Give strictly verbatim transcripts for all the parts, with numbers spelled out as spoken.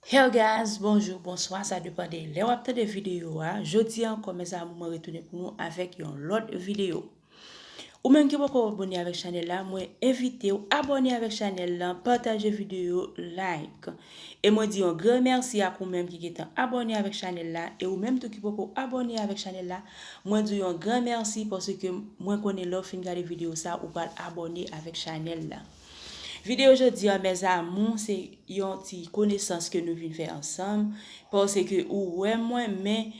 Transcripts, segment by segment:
Hello guys, bonjou, bonswa, sa depann de lè w ap tande videyo a. Jodi a ankò, mezanmi, mwen retounen pou nou avèk yon lòt videyo. Ou menm ki poko abòne avèk chanèl la, mwen envite w abòne avèk chanèl la, pataje videyo, like. E mwen di yon gran mèsi ak ou menm ki gentan abòne avèk chanèl la, e ou menm tou ki poko abòne avèk chanèl la, mwen di w yon gran mèsi paske mwen konnen lè w fin gade videyo sa, ou pral abòne avèk chanèl la. Videyo jodi a, mes amours, se yon ti konesans ke nou vin fè ansanm, paske ou wè mwen, men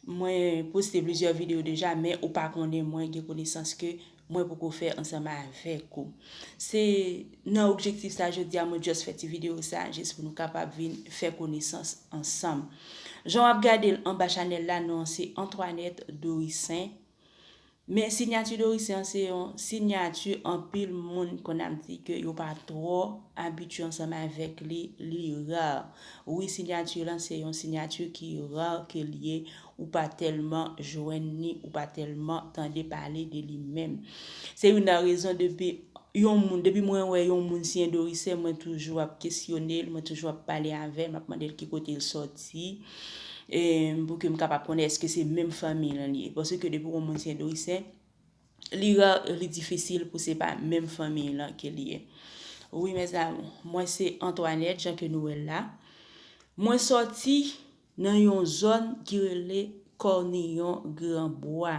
mwen poste plizyè videyo deja, men ou pa konnen mwen, gen konesans ke mwen poko fè ansanm avèk ou. Se nan objektif sa, jodi a, mwen just fè ti videyo sa, jis pou nou kapab vin fè konesans ansanm. Jan w ap gade l anba chanèl la, non, se Antoinette Dorissaint. Men siyati Dorissaint an se yon siyati anpil moun konn ap di ke yo pa twò abitye ansanm avèk li, li ra. Wi, siyati lan se yon siyati ki ra ke l ye, ou pa tèlman jwenn li, ou pa tèlman tande pale de li menm. Se youn nan rezon depi yon moun, depi mwen wè yon moun siyen Dorissaint, mwen toujou ap kesyone l, mwen toujou ap pale avè l, m ap mande l ki kote l sòti, e, pou ke m kapab konnen èske se menm fanmi lan li ye. Paske depi yon moun siyen Dorissaint, li ra, li difisil pou se pa menm fanmi lan ke li ye. Wi, mes amours, mwen se Antoinette, jan ke nou wè l la. Mwen sòti nan yon zòn ki rele Kòniyon Granbwa.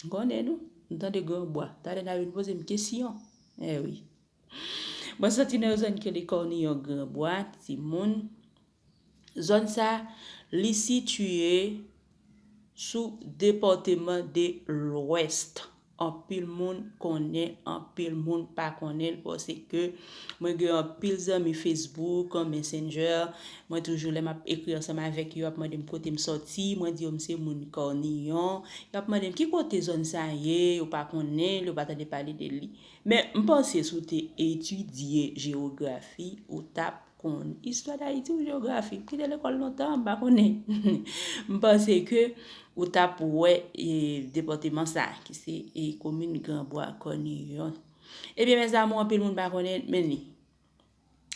M konnen nou, m tande Granbwa. Talè n a vin poze m kesyon. Eh wi. Mwen sòti nan yon zòn ki rele Kòniyon Granbwa, timoun. Zòn sa, li sitiye sou depatman de Lwès. Anpil moun konnen, anpil moun pa konnen l, paske mwen gen anpil zanmi Facebook, Messenger. Mwen toujou, lè m ap ekri ansanm avèk yo, y ap mande m kote m sòti. Mwen di yo m se moun Kòniyon. Y ap mande m ki kote zòn sa ye, yo pa konnen l, yo pa tande pale de li. Men m panse si w te etidye jewografi, ou t ap konn istwa Dayiti ou jewografi. M kite lekòl lontan, m pa konnen. M panse ke ou t ap wè, e, depatman sa, ki se, e, komin Granbwa, Kòniyon. Ebyen, mes amours, anpil moun pa konnen, men li.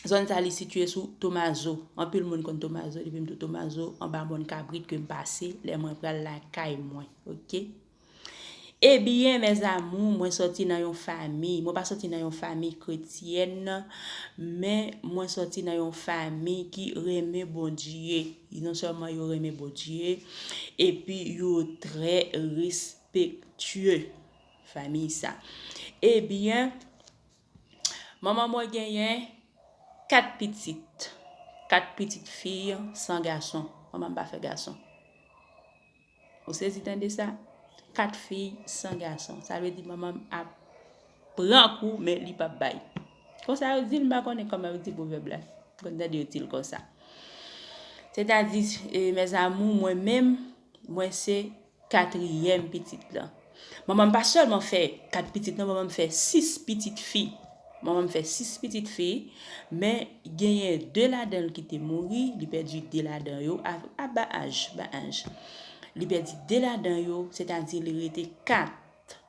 Zòn sa, li sitiye sou Tomazo. Anpil moun konn Tomazo, depi m tou Tomazo, anba mòn kabrit ke m pase, lè mwen pral lakay mwen, oke? Ebyen, mes amours, mwen sòti nan yon fanmi. Mwen pa sòti nan yon fanmi kretyèn, men mwen sòti nan yon fanmi ki renmen Bondye. Non sèlman yo renmen Bondye, epi yo trè respektye fanmi sa. Ebyen, manman mwen genyen kat pitit. Kat pitit fi san gason. Manman m pa fè gason. Ou sezi tande sa? Kat fi san gason. Sa vle di manman m ap pran kou, men li p ap bay. Konsa yo di l, m pa konnen kòman yo di pwovèb la. Konn tande yo di l konsa. Sètadi, e, mes amours, mwen menm, mwen se katriyèm pitit lan. Manman m pa sèlman fè kat pitit, non, manman m fè sis pitit fi. Manman m fè sis pitit fi, men genyen de ladan l ki te mouri, li pèdi de ladan yo, a, a ba aj, ba aj. Li pèdi de ladan yo, sètadi li rete kat.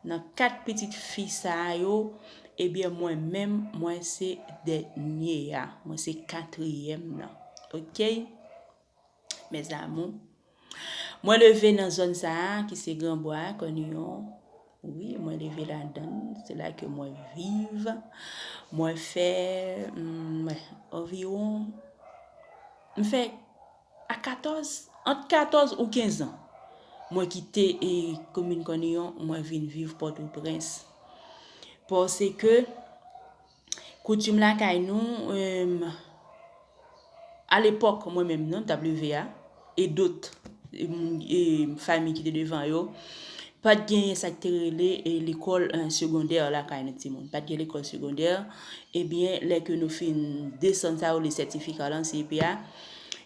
Nan kat pitit fi sa yo, ebyen, mwen menm, mwen se dènye a. Mwen se katriyèm nan. Oke? Mes amours. Mwen leve nan zòn sa a, ki se Granbwa, Kòniyon. Wi, mwen leve ladan l. Se la ke mwen viv. Mwen fè, hmm, anviwon, m fè a katòz, ant katòz ou kenz an. Mwen kite, e, komin Kòniyon, mwen vin viv Pòtoprens. Paske koutim lakay nou, em, alepòk, mwen menm, non, m t ap leve a, e dòt, e, moun, e, fanmi ki te devan yo, pa t genyen sa k te rele, e, lekòl, e, segondè lakay nou timoun. Pa t gen lekòl segondè. Ebyen, lè ke nou fin desann sa yo, le sètifika lan, C E P A,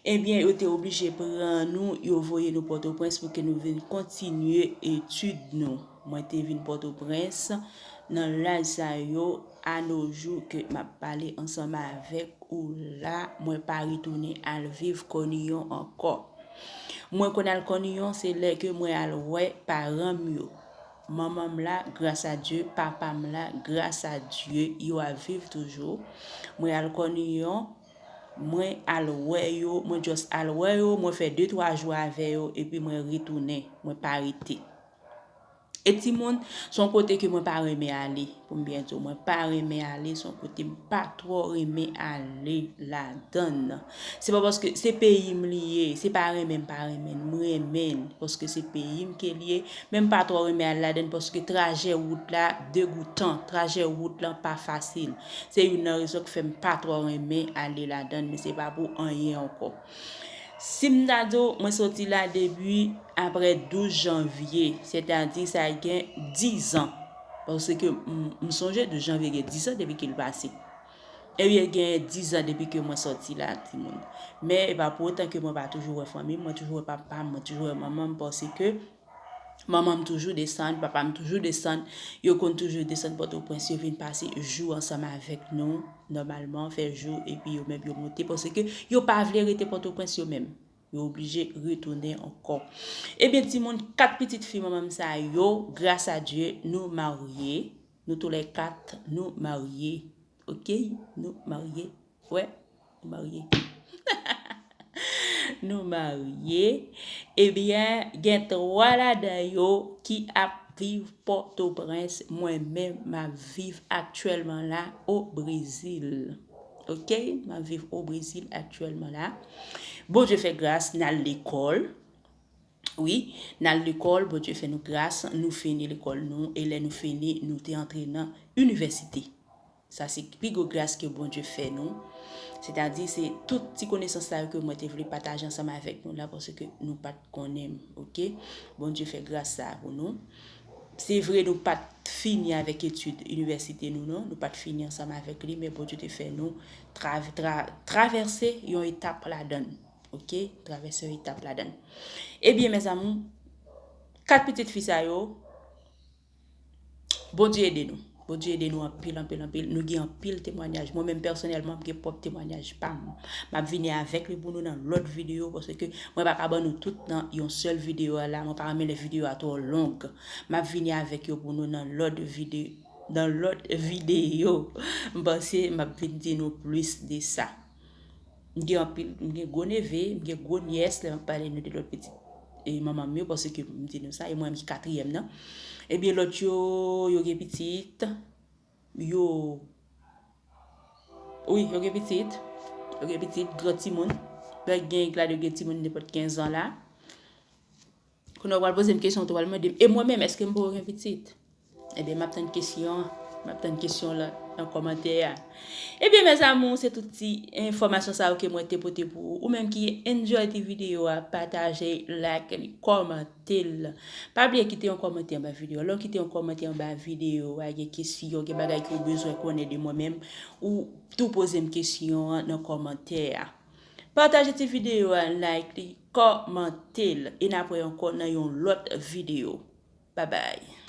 ebyen, yo te oblije pran nou, yo voye nou Pòtoprens pou ke nou vin kontinye etid nou. Mwen te vin Pòtoprens nan laj sa yo, a no jou ke m ap pale ansanm avèk ou la, mwen pa retounen al viv Kòniyon ankò. Mwen konn al Kòniyon, se lè ke mwen al wè paran m yo. Manman m la, gras a Dye, papa m la, gras a Dye, yo ap viv toujou. Mwen al Kòniyon, Mwen al wè yo, mwen just al wè yo, mwen fè de twa jou avè yo, epi mwen retounen, mwen pa rete. E timoun, se yon kote ke mwen pa renmen ale, pou m byen di w, mwen pa renmen ale, se yon kote m pa twò renmen ale ladan l. Se pa paske se peyi m li ye, se pa renmen m pa renmen l, m renmen l, paske se peyi m ke l ye, men m pa twò renmen al ladan l, paske trajè wout la degoutan, trajè wout lan pa fasil. Se youn nan rezon k fè m pa twò renmen ale ladan l, men se pa pou anyen ankò. Si m ta di w, mwen soti la depi apre douz janvye, sètadi sa gen dizan. Paske m, m sonje douz janvye gen dizan depi ke l pase. Ebyen, gen dizan depi ke mwen soti la, timoun. Men, e pa pou otan ke mwen pa toujou wè fanmi m, mwen toujou wè papa m, mwen toujou wè manman m, paske manman m toujou desann, papa m toujou desann, yo konn toujou desann Pòtoprens, yo vin pase jou ansanm avèk nou, nòmalman, fè jou, epi yo menm yo monte, paske yo pa vle rete Pòtoprens yo menm. Yo oblije retounen ankò. Ebyen, timoun, kat pitit fi manman m sa yo, gras a Dye, nou marye, nou toulèkat, nou marye. Oke? Nou marye. Wè, nou marye. Nou marye. Ebyen, gen twa ladan yo ki ap viv Pòtoprens. Mwen menm, m ap viv aktyèlman la o Brezil. Oke? M ap viv o Brezil aktyèlman la. Bondye fè gras, n al lekòl. Wi, n al lekòl, Bondye fè nou gras, nou fini lekòl nou, e lè nou fini, nou te antre nan inivèsite. Sa se pi gwo gras ke Bondye fè nou. Sètadi, se tout ti konesans sa yo ke mwen te vle pataje ansanm avèk nou la, paske nou pa t konnen m, oke? Bondye fè gras sa a pou nou. Se vre, nou pa t fini avèk etid inivèsite nou, non. Nou pa t fini ansanm avèk li, men Bondye te fè nou tra-, tra-, travèse yon etap ladan l. Oke? Travèse yon etap ladan l. Ebyen, mezanmi, kat pitit fi sa yo, Bondye ede nou. Bondye ede nou anpil, anpil, anpil. Nou gen anpil temwanyaj. Mwen menm pèsonèlman, m gen pwòp temwanyaj pa m. M ap vini avèk li pou nou nan lòt videyo, paske mwen pa ka ban nou tout nan yon sèl videyo a la. Mwen pa renmen lè videyo a twò long. M ap vini avèk yo pou nou nan lòt vide-, nan lòt videyo. M panse m ap vin di nou plis de sa. M gen anpil, m gen gwo neve, m gen gwo nyès, lè m ap pale nou de lòt pitit, e, manman m yo, paske m di nou sa, e mwen menm ki katriyèm nan. Ebyen, lòt yo, yo gen pitit, yo, wi, yo gen pitit, yo gen pitit, gran timoun. Lè gen, gen la, yo gen timoun nenpòt kenz an la. Kounye a w pral poze m kesyon, w tou pral mande m, e mwen menm, èske m poko gen pitit? Ebyen, m ap tann kesyon an. M ap tann kesyon lan nan kòmantè a. Ebyen, mes amours, se tout ti enfòmasyon sa yo ke mwen te pote pou ou. Ou menm ki enjoy ti videyo a, pataje, like li, kòmante l. Pa bliye kite yon kòmantè anba videyo a. Lè w kite yon kòmantè anba videyo a, gen kesyon, gen bagay ke w bezwen konnen de mwen menm, ou tou poze m kesyon an nan kòmantè a. Pataje ti videyo a, like li, kòmante l. E n ap wè ankò nan yon lòt videyo. Babay.